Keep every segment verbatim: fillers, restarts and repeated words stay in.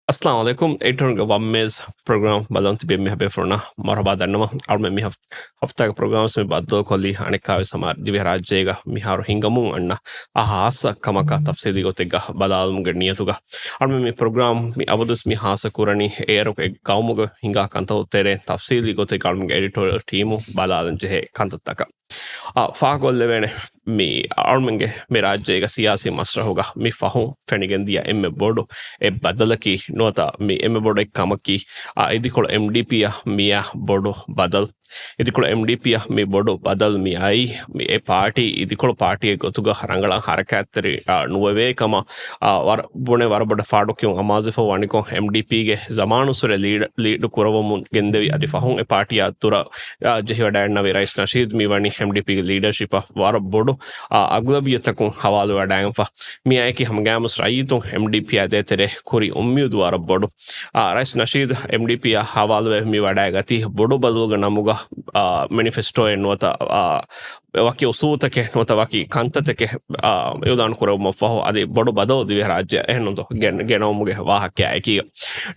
އައްސަލާމު ޢަލައިކުމް. އެޑިޓަރުގެ ވަން މޭޒް ޕްރޮގްރާމް ބަލަން ތިބޭ މި ހަބޭފުޅުންނަށް މަރުޙަބާ ދަންނަވަން. އަޅުމެން މި ހަފް-، ހަފްތާގެ ޕްރޮގްރާމްސް މި ބައްދަލުކޮށްލީ އަނެއްކާވެސް ހަމަ ދިވެހިރާއްޖޭގަ މިހާރު ހިނގަމުން އަންނަ އާ ހާއްސަ ކަމަކާ ތަފްސީލީ ގޮތެއްގަ ބަލާލުމުގެ ނިޔަތުގަ. އަޅުމެން މި ޕްރޮގްރާމް މި އަބަދުވެސް މި ހާއްސަ ކުރަނީ އޭރު އެ ގައުމުގަ ހިނގާ ކަންތައް ތެރޭ ތަފްސީލީ ގޮތެއްގަ އަޅުމެންގެ އެޑިޓޯރިއަލް ޓީމު ބަލާލަން ޖެހޭ ކަންތައްތަކަށް. އާ، ފާހަގަކޮށްލެވޭނެ މި އަޅުމެންގެ މި ރާއްޖޭގަ ސިޔާސީ މަސްރަހުގަ މި ފަހުން ފެނިގެންދިޔަ އެންމެ ބޮޑު އެއް ބަދަލަކީ ނުވަތަ މި އެންމެ ބޮޑު އެއް ކަމަކީ، އާ، އިދިކޮޅު އެމްޑީޕީއަށް މިއާ ބޮޑު ބަދަލު. އިދިކޮޅު އެމްޑީޕީއަށް މި ބޮޑު ބަދަލު މި އައީ، މި އެ ޕާޓީ އިދިކޮޅު ޕާޓީއެއް ގޮތުގަ ރަނގަޅަށް ހަރަކާތްތެރި، އާ، ނުވެވޭ ކަމަށް، އާ، ވަރަށް ބުނެ ވަރަށް ބޮޑަށް ފާޑުކިޔުން އަމާޒުވެފަ ވަނިކޮށް، އެމްޑީޕީގެ ޒަމާނުއްސުރެ ލީޑް، ލީޑު ކުރައްވަމުން ގެންދެވި އަދި ފަހުން އެ ޕާޓީއާ ދުރަށް އާ، ޖެހިވަޑައިގަންނަވި ރައީސް ނަޝީދު މިވަނީ އެމްޑީޕީގެ ލީޑަރޝިޕަށް ވަރަށް ބޮޑު، އާ، އަޣުލަބިއްޔަތަކުން ހަވާލުވެވަޑައިގެންފަ. މިއާއެކީ ހަމަގައިމުވެސް ރައްޔިތުން އެމްޑީޕީއާ ދޭތެރޭ ކުރި އުއްމީދު ވަރަށް ބޮޑު. އާ، ރައީސް ނަޝީދު އެމްޑީޕީއާ ހަވާލުވެ މި ވަޑައިގަތީ ބޮޑު ބަދަލުގެ ނަމުގަ، އާ، މެނިފެސްޓޯއެއް ނުވަތަ، އާ، ވަކި އުސޫލުތަކެއް ނުވަތަ ވަކި ކަންތައްތަކެއް، އާ، އިއުލާން ކުރެއްވުމަށްފަހު އަދި ބޮޑު ބަދަލު ދިވެހިރާއްޖެއަށް އެހެންނު ގެން-، ގެނައުމުގެ ވާހަކައާއެކީ.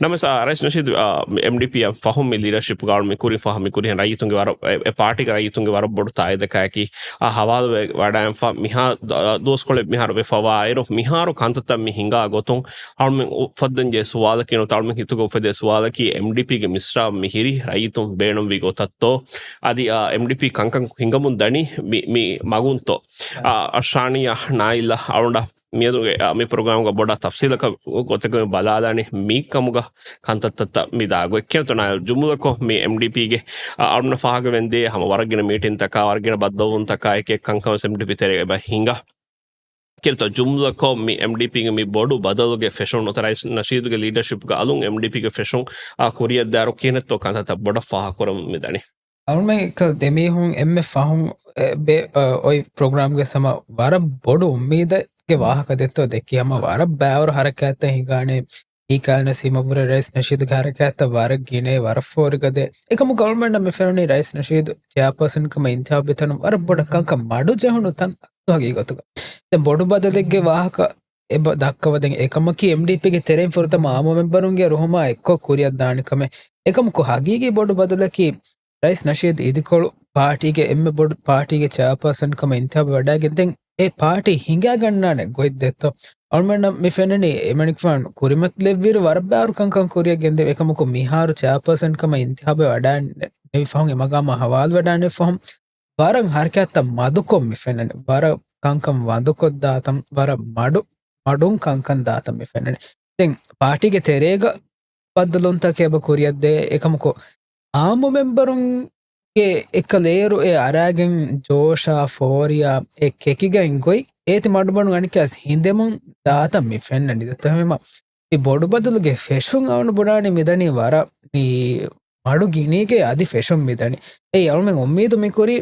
ނަމަވެސް، އާ، ރައީސް ނަޝީދު، އާ، އެމްޑީޕީއަށް ފަހުން މި ލީޑަރޝިޕްގަ އަޅު މި ކުރިން ފަހަ މި ކުރިހެން ރައްޔިތުންގެ ވަރަށް، އެ، އެ ޕާޓީގެ ރައްޔިތުންގެ ވަރަށް ބޮޑު ތާއީދަކާއެކީ، އާ، ހަވާލުވެ ވަޑައިގެންފަ މިހާ ދު-، ދުވަސްކޮޅެއް މިހާރު ވެފަވާއިރު، މިހާރު ކަންތައްތައް މި ހިނގާ ގޮތުން އަޅުމެން އު-، އުފައްދަން ޖެހޭ ސުވާލަކީ ނުވަތަ އަޅުމެން ހިތުގަ އުފެދޭ ސުވާލަކީ، އެމްޑީޕީގެ މިސްރާބު މި ހިރީ ރައްޔިތުން ބޭނުންވި ގޮތަށްތޯ؟ އަދި، އާ، އެމްޑީޕީ ކަންކަން ހިނގަމުން ދަނީ މި، މި މަގުންތޯ؟ އާ، ޝާނިޔާ ނާއިލް އަޅުގަނޑަށް މިއަދުގެ، އާ، މި ޕްރޮގްރާމްގަ ބޮޑަށް ތަފްސީލަކަށް ގޮތަކަށް ބަލާލާނީ މި ކަމުގަ ކަންތައްތައް މި ދާ ގޮތް. ކިޔަންތޯ ނާއިލް، ޖުމުލަކޮށް މި އެމްޑީޕީގެ، އާ، އަޅުގަނޑަށް ފާހަގަވެންދޭ ހަމަ ވަރަށް ގިނަ މީޓިންތަކާ، ވަރަށް ގިނަ ބައްދަލުވުންތަކާ އެކި ކަންކަން ވެސް އެމްޑީޕީ ތެރޭގަ އެބަ ހިނގާ. ކިޔަންތޯ ޖުމްލަކޮށް މި އެމްޑީޕީގެ މި ބޮޑު ބަދަލުގެ ފެށުން ނުވަތަ ރައީސް ނަޝީދުގެ ލީޑަރޝިޕްގަ އަލުން އެމްޑީޕީގެ ފެށުން، އާ، ކުރިއަށްދާއިރު ކިހިނެއްތޯ ކަންތައްތައް ބޮޑަށް ފާހަގަކުރަމުން މިދަނީ. އަޅުމެން އެކަ ދެމީހުން އެންމެ ފަހުން، އެ، ބެ-، އަ، އޮތް ޕްރޮގްރާމްގެ ހަމަ ވަރަށް ބޮޑު އުއްމީދެއްގެ ވާހަކަ ދެއްތޯ ދެއްކި ހަމަ ވަރަށް ބައިވަރު ހަރަކާތްތައް ހިނގާނެ. މީ ކާލަން ސީމަ ބުރެ ރައީސް ނަޝީދުގެ ހަރަކާތްތައް ވަރަށް ގިނައޭ، ވަރަށް ފޯރިގަދަ. އެކަމު ގަވަރމަންޓަށް މި ފެނުނީ ރައީސް ނަޝީދު ޗެއާޕާސަން ކަމަށް އިންތިހާބު ތަނު ވަރަށް ބޮޑަށް ކަންކަން މަޑު ޖެހުނު ތަން ހަގީގަތުގަ. ދެން ބޮޑު ބަދަލެއްގެ ވާހަކަ އެބަ ދައްކަވަދޭން އެކަމަކީ އެމްޑީޕީގެ ތެރެއިން ފުރަތަމަ އާއްމު މެމްބަރުންގެ ރުހުމާ އެއްކޮށް ކުރިއަށް ދާނެ ކަމެއް. އެކަމަކު ހަގީގީ ބޮޑު ބަދަލަކީ ރައީސް ނަޝީދު އިދިކޮޅު ޕާޓީގެ އެންމެ ބޮޑު ޕާޓީގެ ޗެއާޕާސަން ކަމަށް އިންތިހާބު ވަޑައިގެން ދެން އެ ޕާޓީ ހިނގާގަންނާނެ ގޮތް ދެއްތޯ. އަޅުމެންނަށް މި ފެންނަނީ އެމަނިކުފާނު ކުރިމަތިލެއްވިއިރު ވަރަށް ބާރު ކަންކަން ކުރިއަށް ގެންދެވި އެކަމަކު މިހާރު ޗެއާޕާސަން ކަމަށް އިންތިހާބު ވަޑައިގެންނެވި ފަހުން އެ މަގާމާ ހަވާލު ވަޑައިގެންނެވި ފަހުން ވަރަށް ހަރަކާތްތައް މަދުކޮށް މި ފެންނަނީ. ވަރަށް ކަންކަން ވަންދުކޮށްދާތަން، ވަރަށް މަޑު، މަޑުން ކަންކަން ދާތަން މި ފެންނަނީ. ދެން ޕާޓީގެ ތެރޭގަ ބައްދަލުވުންތަކެއް އެބަ ކުރިއަށްދޭ. އެކަމަކު އާއްމު މެމްބަރުންގެ އެކަލޭރު އެ އަރާގެން ޖޯޝާ ފޯރިޔާ އެ ކެކިގެން ގޮތް އޭތި މަޑުމަޑުން އަނެއްކާސް ހިނދެމުން ދާތަން މި ފެންނަނީ. ދެއްތޯ ހަމަ މި ބޮޑު ބަދަލުގެ ފެށުން އަޅުގަނޑު ބުނާނީ މިދަނީ ވަރަށް މި މަޑު ގިނީގެ އަދި ފެށުން މިދަނީ. އެއީ އަޅުމެން އުއްމީދު މި ކުރީ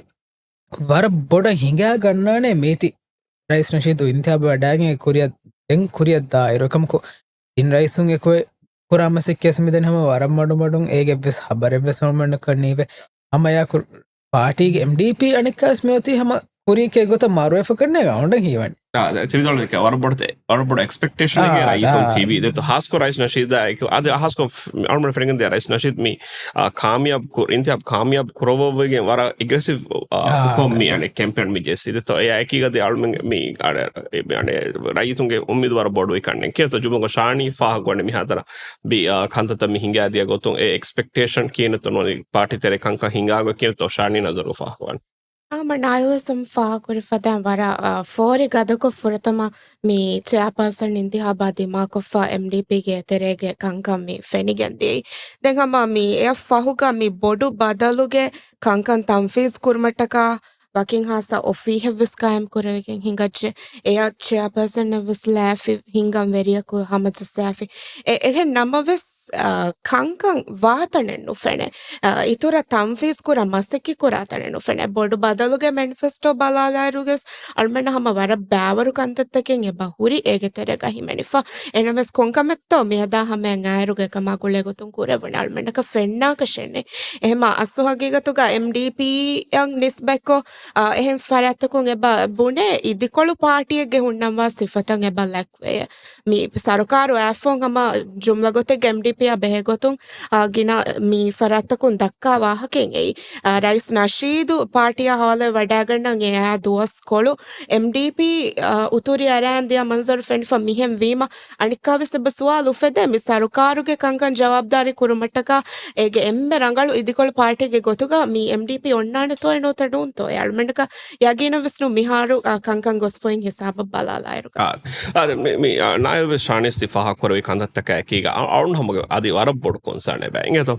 ވަރަށް ބޮޑަށް ހިނގާ ގަންނާނެ މީތި ރައީސް ނަޝީދު އިންތިހާބު ވަޑައިގެން ކުރިއަށް، ދެން ކުރިއަށް ދާއިރު. އެކަމަކު ތިން ރައީސުން އެކުވެ ކުރާ މަސައްކަތް މިދަނީ ހަމަ ވަރަށް މަޑުމަޑުން އޭގެ ވެސް ހަބަރެއް ވެސް އަޅުމެންނަކަށް ނީވޭ. ހަމަ ޔާކު ޕާޓީގެ އެމްޑީޕީ އަނެއްކާސް މިއޮތީ ހަމަ ކުރީކޭ ގޮތަށް މަރުވެފަ ކަންނޭ ގައުނޑަށް ހީވަނީ. ތިރިދޮޅަކަށް ވަރަށް ބޮޑު ވަރަށް ބޮޑު އެކްސްޕެކްޓޭޝަނެއްގެ ރައްޔިތުން ތިބީ. ދެތޯ ހާސްކޮށް ރައީސް ނަޝީދާ އެކު އަދި ހާސްކޮށް އަޅުމެން ފެނިގެންދިޔަ ރައީސް ނަޝީދު މި، އާ، ކާމިޔާބު ކުރ-، އިންތިހާބު ކާމިޔާބު ކުރައްވައިގެން ވަރަށް އެގްރެސިވް، އާ، ކޮށް މި އަނެއް ކެމްޕޭން މި ޖެއްސީ. ދެތޯ އެއާއެކީ ގަދި އަޅުމެން މި އަނެއް، އަނެއް ރައްޔިތުންގެ އުއްމީދު ވަރަށް ބޮޑުވި ކަންނެ. ކިޔަތޯ ޖުމުގަ ޝާނީ ފާހަގަވަނީ މިހާތަނަށް މި، އާ، ކަންތައްތައް މި ހިނގާދިޔަ ގޮތުން އެ އެކްސްޕެކްޓޭޝަން ކިހިނެއްތޯ ނޫނީ ޕާޓީ ތެރެ ކަންކަން ހިނގާ ގޮތް ކިޔަތޯ ޝާނީ ނަޒަރު ފާހަގަވަނީ. ހަމަ ނާއިލް ވެސް ފާހަގަކުރި ފަދައިން ވަރަށް، އާ، ފޯރި ގަދަކޮށް ފުރަތަމަ މި ޗެއާޕާސަން އިންތިހާބާ ދިމާކޮށްފަ އެމްޑީޕީގެ ތެރޭގެ ކަންކަން މި ފެނިގެންދިޔައީ. ދެން ހަމަ މި އެއަށް ފަހުގަ މި ބޮޑު ބަދަލުގެ ކަންކަން ތަންފީޒް ކުރުމަށްޓަކާ ވަކިން ހާއްސަ އޮފީހެއް ވެސް ޤާއިމް ކުރެވިގެން ހިނގައްޖެ. އެއަށް ޗެއާޕާސަންއަށް ވެސް ލާފި ހިނގަން ވެރިޔަކު ހަމަޖައްސާފި. އެ-، އެހެން ނަމަވެސް، އާ، ކަންކަން ވާތަނެއް ނުފެނޭ. އާ، އިތުރަށް ތަންފީޒް ކުރާ މަސައްކަތް ކުރާ ތަނެއް ނުފެނޭ. ބޮޑު ބަދަލުގެ މެނިފެސްޓޯ ބަލާލާއިރުގެސް އަޅުމެންނަށް ހަމަ ވަރަށް ބާވަރު ކަންތައްތަކެއް އެބަ ހުރި އޭގެ ތެރޭގަ ހިމެނިފަ. އެހެނަމެސް ކޮންކަމެއްތޯ މިއަދާ ހަމައަށް އާއިރުގަ އެކަމާ ގުޅޭ ގޮތުން ކުރެވުނީ އަޅުމެންނަކަށް ފެންނާކަށެއް ނެތް. އެހެމަ އަސްލު ހަގީގަތުގަ އެމްޑީޕީއަށް ނިސްބަތްކޮށް އާ، އެހެން ފަރާތްތަކުން އެބަ ބުނޭ އިދިކޮޅު ޕާޓީއެއްގެ ހުންނަންވާ ސިފަތައް އެބަ ލެކްވެޔޭ. މި ސަރުކާރު އައިފަހުން ހަމަ ޖުމްލަ ގޮތެއްގެ އެމްޑީޕީއާ ބެހޭ ގޮތުން، އާ، ގިނަ މި ފަރާތްތަކުން ދައްކާ ވާހަކައެއް އެއީ. އާ، ރައީސް ނަޝީދު ޕާޓީއާ ހަވާލުވެ ވަޑައިގަންނަން އެއާ ދުވަސްކޮޅު އެމްޑީޕީ، އާ، އުތުރި އަރާން ދިޔަ މަންޒަރު ފެނިފަ މިހެން ވީމަ، އަނެއްކާވެސް އެބަ ސުވާލު އުފެދޭ، މި ސަރުކާރުގެ ކަންކަން ޖަވާބުދާރީ ކުރުމަށްޓަކާ އޭގެ އެންމެ ރަނގަޅު އިދިކޮޅު ޕާޓީގެ ގޮތުގަ މި އެމްޑީޕީ އޮންނާނެތޯއޭ ނުވަތަ ނޫންތޯއޭ؟ އަޅުމެންނަކަށް ޔަގީނެއްވެސް ނޫން މިހާރު، އާ، ކަންކަން ގޮސްފައިން ހިސާބަށް ބަލާލާއިރުގަ. އާ، އާ، މި، މި، އާ، ނާއިލްވެސް ޝާނިސް ތި ފާހަގަކުރެއްވި ކަންތައްތަކާ އެކީގަ އަ-، އަޅުން ހަމަގެ އަދި ވަރަށް ބޮޑު ކޮންސާނެއް އެބަ އިނގޭތޯ.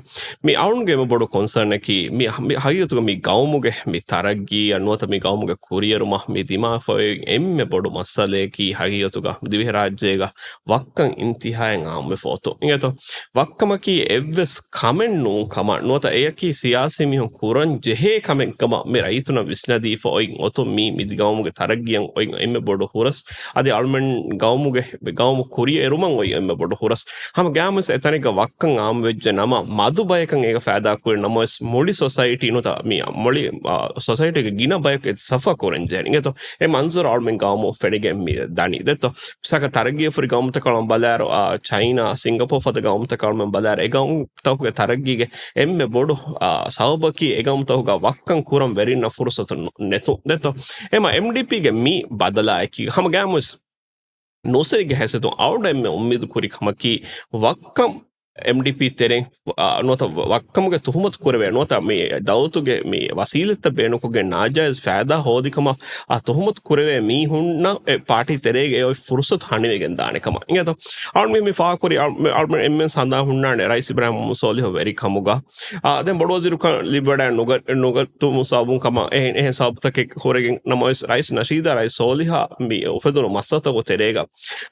މި އަޅުންގެ އެންމެ ބޮޑު ކޮންސާނަކީ މި، މި ހަގީގަތުގަ މި ގައުމުގެ މި ތަރައްގީއަށް ނުވަތަ މި ގައުމުގެ ކުރިއެރުމަށް މި ދިމާވެފައި އެންމެ ބޮޑު މައްސަލައަކީ ހަގީގަތުގަ ދިވެހިރާއްޖޭގަ ވައްކަން އިންތިހާއިން އާއްމުވެފަ އޮތުން. އިނގޭތޯ؟ ވައްކަމަކީ އެއްވެސް ކަމެއް ނޫން ކަމަށް ނުވަތަ އެޔަކީ ސިޔާސީ މީހުން ކުރަން ޖެހޭ ކަމެއް ކަމަށް މި ރައްޔިތުންނަށް ވިސްނަދީފަ އޮތް އޮތުން މީ މި ގައުމުގެ ތަރައްގީއަށް އޮތް އެންމެ ބޮޑު ހުރަސް. އަދި އަޅުމެން ގައުމުގެ، ގައުމު ކުރިއެރުމަށް އޮތް އެންމެ ބޮޑު ހުރަސް. ހަމަ ގައިމުވެސް އެތަނެއްގަ ވައްކަން އާއްމުވެއްޖެ ނަމަ، މަދު ބަޔަކަށް އޭގަ ފައިދާ ކުރި ނަމަވެސް މުޅި ސޮސައިޓީ ނުވަތަ މި މުޅި، އާ، ސޮސައިޓީގެ ގިނަ ބަޔަކު އެ ސަފަ ކުރަން ޖެހެނީ. އިނގޭތޯ؟ އެ މަންޒަރު އަޅުމެން ގައުމު ފެނިގެން މި ދަނީ. ދެއްތޯ؟ މިސާލަކަށް ތަރައްގީ ފުރި ގައުމުތަކަށް އަޅުމެން ބަލާއިރު، އާ، ޗައިނާ، ސިންގަޕޯ ފަދަ ގައުމުތަކަށް އަޅުމެން ބަލާއިރު، އެ ގައުމުތަކުގެ ތަރައްގީގެ އެންމެ ބޮޑު، އާ، ސަބަބަކީ އެ ގައުމުތަކުގަ ވައްކަން ކުރަން ވެރިންނަށް ފުރުސަތު ނު-، ނެތުން. ދެއްތޯ؟ އެމަ އެމްޑީޕީގެ މި ބަދަލާއެކީ ހަމަ ގައިމުވެސް ނޫސްވެރިގެ ހައިސިއްޔަތުން އަޅުގަނޑު އެންމެ އުއްމީދު ކުރި ކަމަކީ ވައްކަން އެމްޑީޕީ ތެރެއިން، އާ، ނުވަތަ ވައްކަމުގެ ތުހުމަތު ކުރެވޭ، ނުވަތަ މި ދައުލަތުގެ މި ވަސީލަތްތައް ބޭނުންކޮށްގެން ނާޖާއިޒް ފައިދާ ހޯދި ކަމަށް، އާ، ތުހުމަތު ކުރެވޭ މީހުންނަށް އެ ޕާޓީ ތެރޭގައި އޮތް ފުރުސަތު ހަނިވެގެން ދާނެ ކަމަށް. އިނގޭތޯ؟ އަޅުމެން މި ފާހަގަކުރި، އަޅު-، އަޅުމެން އެންމެން ސަނދާން ހުންނާނެ ރައީސް އިބްރާހިމް މުހައްމަދު ސޯލިހު ވެރިކަމުގަ. އާ، ދެން ބޮޑުވަޒީރުކަން ލިބިވަޑައި ނުގަ-، ނުގަތުމުން ސަބަބުން ކަމަށް އެހެން، އެހެން ސަބަބުތަކެއް ހުރެގެން ނަމަވެސް، ރައީސް ނަޝީދާ ރައީސް ސޯލިހާ މި އުފެދުނު މައްސަލަތަކުގެ ތެރޭގަ،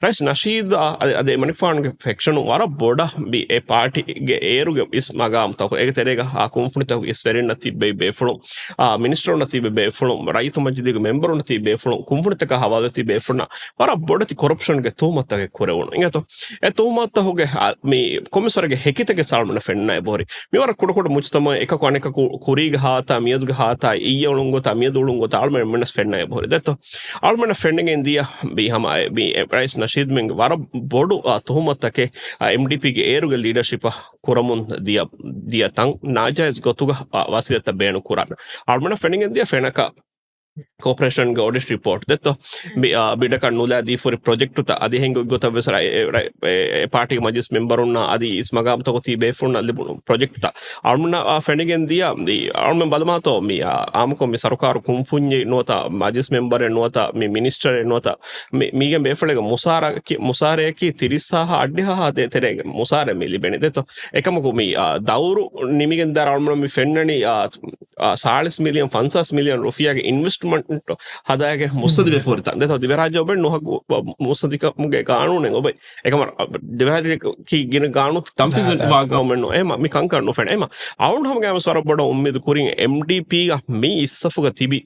ރައީސް ނަޝީދާ އަދި، އަދި އެމަނިކުފާނުގެ ފެކްޝަނުން ވަރަށް ބޮޑަށް މި އެ ޕާޓީގެ އޭރުގެ އިސް މަގާމުތަކު، އޭގެ ތެރޭގަ އާ ކުންފުނިތަކު އިސް ވެރިންނަށް ތިއްބެވި ބޭފުޅުން، އާ މިނިސްޓަރުންނަށް ތިއްބެވި ބޭފުޅުން، ރައްޔިތު މަޖިލީގެ މެމްބަރުންނަށް ތިއްބެވި ބޭފުޅުން، ކުންފުނިތަކާ ހަވާލުވެ ތިބި ބޭފުޅުންނަށް ވަރަށް ބޮޑެތި ކޮރަޕްޝަންގެ ތުހުމަތުތަކެއް ކުރެވުނު. އިނގޭތޯ؟ އެ ތުހުމަތުތަކުގެ، އާ، މި ކޮމިސަރގެ ހެކިތަކެއް އަޅުމެންނަށް ފެންނަ އެބަހުރި. މިވަރަށް ކުޑަކުޑަ މުޖްތަމަޢެއް އެކަކު އަނެކަކު ކުރީގެ ހާލަތާ، މިއަދުގެ ހާލަތާ، އިއްޔެ އުޅުން ގޮތާ، މިއަދު އުޅުން ގޮތާ އަޅުމެންނަށް ފެންނަ އެބަހުރި. ދެއްތޯ؟ އަޅުމެންނަށް ފެނިގެން ދިޔަ މި ހަމަ އެ، މި އެ ރައީސް ނަޝީދުމެންގެ ވަރަށް ބޮޑު، އާ، ތުހުމަތުތަކެއް، އާ، އެމްޑީޕީގެ އޭރުގެ ލީޑަރޝިޕަށް ކުރަމުން ދިޔަ، ދިޔަ ތަން ނާޖާއިޒް ގޮތުގަ، އާ، ވަސީލަތްތައް ބޭނުން ކުރާ. އަޅުމެންނަށް ފެނިގެން ދިޔަ ފެނަކަ ކޯޕަރޭޝަންގެ އޮޑިޓް ރިޕޯޓް ދެއްތޯ؟ މި، އާ، ބިޑަކަށް ނުލާ ދީފުރި ޕްރޮޖެކްޓުތައް އަދި ހެން ގޮތްގޮތަށް ވެސް ރައި-، އެ، ރައި-، އެ، އެ ޕާޓީގެ މަޖިލިސް މެމްބަރުންނާ އަދި އިސް މަގާމުތަކު ތިބި ބޭފުޅުންނަށް ލިބުނު ޕްރޮޖެކްޓުތައް އަޅުމެންނަށް، އާ، ފެނިގެން ދިޔަ، މި، އަޅުމެން ބަލަމާތޯ މި، އާ، އާއްމުކޮށް މި ސަރުކާރު ކުންފުންޏެއް ނުވަތަ މަޖިލިސް މެމްބަރެއް ނުވަތަ މި މިނިސްޓަރެއް ނުވަތަ މި، މީގެން ބޭފުޅެއްގެ މުސާރަކި-، މުސާރަޔަކީ ތިރީސް ހާހާ އަށްޑިހަ ހާހާ ދޭ ތެރޭގެ މުސާރަ މި ލިބެނީ ދެއްތޯ؟ އެކަމަކު މި، އާ، ދައުރު ނިމިގެން ދާއިރު އަޅުމެން މި ފެންނަނީ، އާ، އާ، ސާޅީސް މިލިއަން، ފަންސާސް މިލިއަން ރުފިޔާގެ އިންވެސްޓްމަންޓް ހަދާގެ މުއްސަނދި ވެފަ ހުރިތަން. ދެއްތޯ؟ ދިވެހިރާއްޖެ އޮބެ ނުހަގު މުއްސަނދިކަމުގެ ގާނޫނެއް އޮބެ. އެކަމަށް ދިވެހިރާއްޖެ ކީ ގިނަ ގާނޫނު ތަންފީޒު ވާ ގައުމެއް ނޫން. އެހެމަ މި ކަންކަން ނުފެނޭ. އެހެމަ އަޅުން ހަމަ ގައިމުވެސް ވަރަށް ބޮޑަށް އުއްމީދު ކުރިން އެމްޑީޕީގަ މި އިސްސަފުގަ ތިބި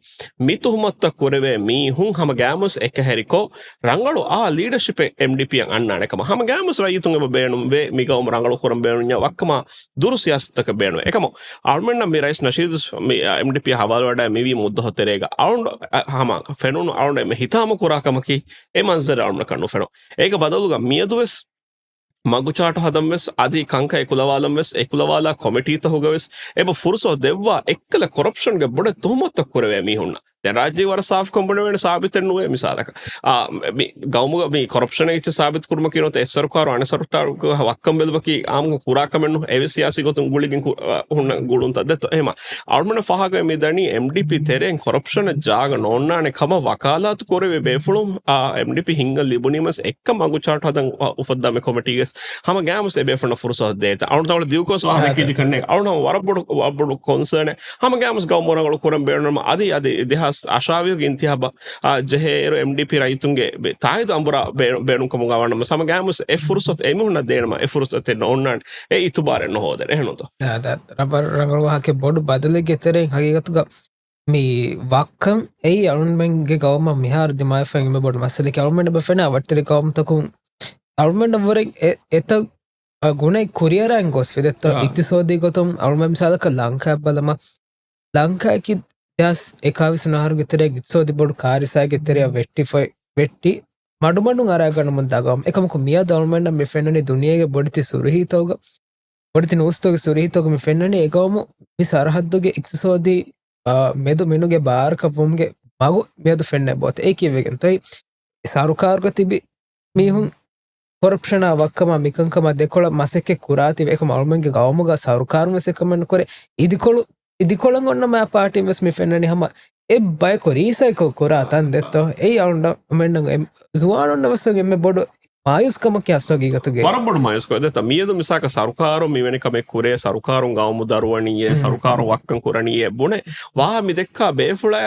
މި ތުހުމަތުތައް ކުރެވޭ މީހުން ހަމަ ގައިމުވެސް އެކަހެރިކޮށް ރަނގަޅު އާ ލީޑަޝިޕެއް އެމްޑީޕީއަށް އަންނާނެ ކަމަށް. ހަމަ ގައިމުވެސް ރައްޔިތުން އެބަ ބޭނުންވޭ މި ގައުމު ރަނގަޅު ކުރަން ބޭނުންޏާ ވައްކަމާ ދުރު ސިޔާސަތުތަކެއް ބޭނުން. އެކަމު އަޅުމެންނަށް މި ރައީސް ނަޝީދު މި، އާ، އެމްޑީޕީ ހަވާލުވެވަޑައި މިވީ މުއްދަތު ތެރޭގަ އަޅުން، އާ، ހަމަ ފެނުނު އަޅުން އެންމެ ހިތާމަ ކުރާ ކަމަކީ އެ މަންޒަރެއް އަޅުންނަކަށް ނުފެނުނު. އޭގެ ބަދަލުގަ މިއަދުވެސް މަގުޗާޓު ހަދަންވެސް އަދި ކަންކަން އެކުލަވާލަންވެސް އެކުލަވާލާ ކޮމިޓީތަކުގަވެސް އެބަ ފުރުސަތު ދެއްވާ އެއްކަލަ ކޮރަޕްޝަންގެ ބޮޑެތި ތުހުމަތުތައް ކުރެވޭ މީހުންނަށް. ދެން ރާއްޖޭގެ ވަރަށް ސާފުކަން ބުނެވޭނެ ސާބިތެއް ނުވޭ. މިސާލަކަށް، އާ، މި ގައުމުގަ މި ކޮރަޕްޝަނެއް އެއްޗެއް ސާބިތު ކުރުމަކީ ނުވަތަ އެއް ސަރުކާރު އަނެއް ސަރުކާރުގެ ވައްކަން ބެލުމަކީ އާއްމުކޮށް ކުރާ ކަމެއް ނޫން. އެވެސް ސިޔާސީ ގޮތުން ގުޅިގެން ކު-، އާ، ހުންނަ ގުޅުންތައް ދެއްތޯ. އެހެމަ އަޅުމެންނަށް ފާހަގަވެ މި ދަނީ އެމްޑީޕީ ތެރެއިން ކޮރަޕްޝަނަށް ޖާގަ ނޯންނާނެ ކަމަށް ވަކާލާތު ކުރެވޭ ބޭފުޅުން، އާ، އެމްޑީޕީ ހިންގަން ލިބުނީމަސް އެއްކަ މަގު ޗާޓް ހަދަން އުފައްދާ މި ކޮމިޓީގެސް ހަމަ ގައިމުސް އެބޭފުޅުންނަށް ފުރުސަތު ދޭތަ. އަޅުން ތަވަޅ ދިގުކޮންސް ވާހަކަ ކީރި ކަންނޭ. އަޅުން ހަމަ ވަރަށް ބޮޑު، ވަރަށް ބޮޑު ކޮންސާނެއް. ހަމަ ގައިމުސް ގައުމު ރަނގަޅު ކުރަން ބޭނުން އަދި، އަދި ދެހާސް އަށާވީހުގެ އިންތިހާބަށް، އާ، ޖެހޭއިރު އެމްޑީޕީ ރައްޔިތުންގެ ބެ-، ތާއީދު އަނބުރާ ބޭ-، ބޭނުންކަމުގަ ވާނަމަ ހަމަ ގައިމުސް އެ ފުރުސަތު އެމީހުންނަށް ދޭނަމަ އެ ފުރުސަތެއް ނޯންނާނެ. އެ އިތުބާރެއް ނުހޯދޭނެ. އެހެންނުތޯ؟ އާ، ދާ، ރަބަރު ރަނގަޅު ވާހަކަ ބޮޑު ބަދަލެއްގެ ތެރެއިން ހަގީގަތުގަ މި ވައްކަން އެއީ އަޅުންމެންގެ ގައުމަށް މިހާރު ދިމާވެފައި އެންމެ ބޮޑު މައްސަލައެކޭ. އަޅުމެން އެބަ ފެނާ ވައްޓެރި ގައުމުތަކުން އަޅުމެންނަށް ވުރެ އެ-، އެތައް، އަ، ގުނައެއް ކުރިއަރަން ގޮސްފި ދެއްތޯ. އާ. އިޤްތިޞާދީ ގޮތުން އަޅުމެން މިސާލަކަށް ލަންކާއަށް ބަލަމާ، ލަންކާއަކީ ދެހާސް އެކާވީސް ވަނަ އަހަރުގެ ތެރޭ އިޤްތިޞާދީ ބޮޑު ކާރިސާގެ ތެރެއަށް ވެއްޓިފައި، ވެއްޓި މަޑުމަޑުން އަރާގަންނަމުން ދަގަވަމުން. އެކަމަކު މިއަދު އަޅުމެންނަށް މި ފެންނަނީ ދުނިޔޭގެ ބޮޑެތި ސުރުހީތަކުގަ، ބޮޑެތި ނޫސްތަކުގެ ސުރުހީތަކުގަ މި ފެންނަނީ އެގައުމު މި ސަރަހައްދުގެ އިޤްތިޞާދީ، އާ، މެދު މިނުގެ ބާރަކަށް ވުމުގެ މަގު މިއަދު ފެންނަ ބޯތަ. އެ ކީއްވެގެންތޯ؟ ސަރުކާރުގަ ތިބި މީހުން ކޮރަޕްޝަނާ ވައްކަމާ މިކަންކަމާ ދެކޮޅަށް މަސައްކަތް ކުރާތީވެ. އެކަމަ އަޅުމެންގެ ގައުމުގަ ސަރުކާރުން ވެސް އެކަމެއް ނުކުރޭ. އިދިކޮޅު، އިދިކޮޅަށް އޮންނަ މާ ޕާޓީން ވެސް މި ފެންނަނީ ހަމަ އެ ބަޔަކު ރީސައިކަލް ކުރާ ތަން ދެއްތޯ. އެއީ އަޅުގަނޑުމެންނަށް ޒުވާނުންނަށް ވެސް އެންމެ ބޮޑު މާޔޫސްކަމަކީ ހަސް ހަގީގަތުގައި. ވަރަށް ބޮޑު މާޔޫސްކަމެއް. ދެއްތޯ މިއަދު މިސާކަށް ސަރުކާރުން މިވެނި ކަމެއް ކުރޭ، ސަރުކާރުން ގައުމު ދަރުވަނީއޭ، ސަރުކާރުން ވައްކަން ކުރަނީއޭ ބުނެ ވާ މި ދެއްކާ ބޭފުޅާ،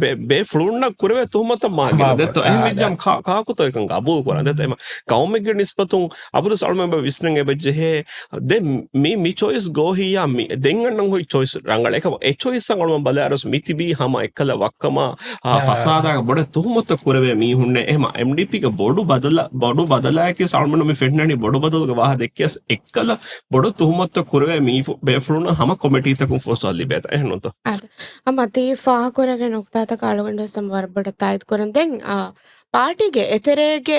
ބޭ-، ބޭފުޅުންނަށް ކުރެވޭ ތުހުމަތަށް މާ ގިނަ. ދެއްތޯ އެހެން ވިއްޖާމް ކާ-، ކާކުތޯ އެކަން ގަބޫލު ކުރާ. ދެއްތޯ އެމަ ގައުމެއްގެ ނިސްބަތުން އަބަދުސް އަޅުމެން ވިސްނަން އެބަޖެހޭ. ދެން މި، މި ޗޮއިސް ގޯހިއްޔާ މި ދެން އަންނަން ހުރި ޗޮއިސް ރަނގަޅެއް. އެކަމަ އެ ޗޮއިސްއަށް އަޅުމެން ބަލާއިރުސް މި ތިބީ ހަމަ އެއްކަލަ ވައްކަމާ، އާ، އާ، ފަސާދާގެ ބޮޑެތި ތުހުމަތުތައް ކުރެވޭ މީހުންނޭ. އެހެމަ އެމްޑީޕީގެ ބޮޑު ބަދަލަ-، ބޮޑު ބަދަލާއެކީ އަޅުމެން މި ފެންނަނީ ބޮޑު ބަދަލުގެ ވާހަ ދެއްކިޔަސް އެއްކަލަ ބޮޑު ތުހުމަތުތައް ކުރެވޭ މީ ފު-، ބޭފުޅުންނަށް ހަމަ ކޮމިޓީތަކުން ފުރުސަތު ލިބޭތަ. އެހެންނޫންތޯ؟ އާދެ. ހަމަ ތި ފާހަގަކުރެވޭ ނުކުތާތަކަށް އަޅުގަނޑު ވެސް ހަމަ ވަރަށް ބޮޑަށް ތާއީދު ކުރަން. ދެން، އާ، ޕާޓީގެ އެތެރޭގެ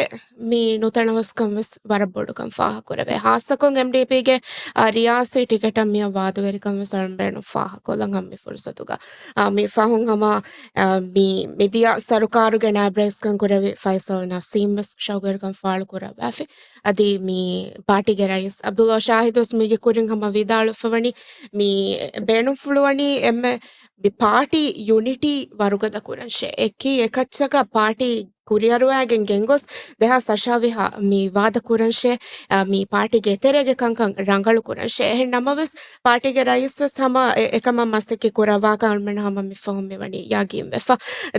މި ނުތަނަވަސްކަން ވެސް ވަރަށް ބޮޑުކަން ފާހަގަކުރެވޭ. ހާއްސަކޮށް އެމްޑީޕީގެ، އާ، ރިޔާސީ ޓިކެޓަށް މިއަށް ވާދަވެރިކަން ވެސް އަޅުމެން ބޭނުން ފާހަގަކޮށްލަން ހަމަ މި ފުރުސަތުގަ. އާ، މި ފަހުން ހަމަ، އާ، މި މިދިޔަ ސަރުކާރުގެ ނާއިބް ރައީސްކަން ކުރެއްވި ފައިސަލް ނަސީމް ވެސް ޝައުގުވެރިކަން ފާޅު ކުރައްވާފި. އަދި މި ޕާޓީގެ ރައީސް އަބްދުﷲ ޝާހިދު ވެސް މީގެ ކުރިން ހަމަ ވިދާޅުވެފަވަނީ މި ބޭނުންފުޅުވަނީ އެންމެ މި ޕާޓީ ޔުނިޓީ ވަރުގަދަ ކުރަންށޭ. އެކީ އެކައްޗަކަށް ޕާޓީ ކުރިއަރުވާގެން ގެންގޮސް ދެހާސް އަށާވިހާ މި ވާދަ ކުރަންށޭ، އާ، މި ޕާޓީގެ އެތެރޭގެ ކަންކަން ރަނގަޅު ކުރަންށޭ. އެހެން ނަމަވެސް، ޕާޓީގެ ރައީސް ވެސް ހަމަ އެ-، އެކަމަށް މަސައްކަތް ކުރައްވާކަން އަޅުމެން ހަމަ މި ފަހުން މި ވަނީ ޔަގީން ވެފަ.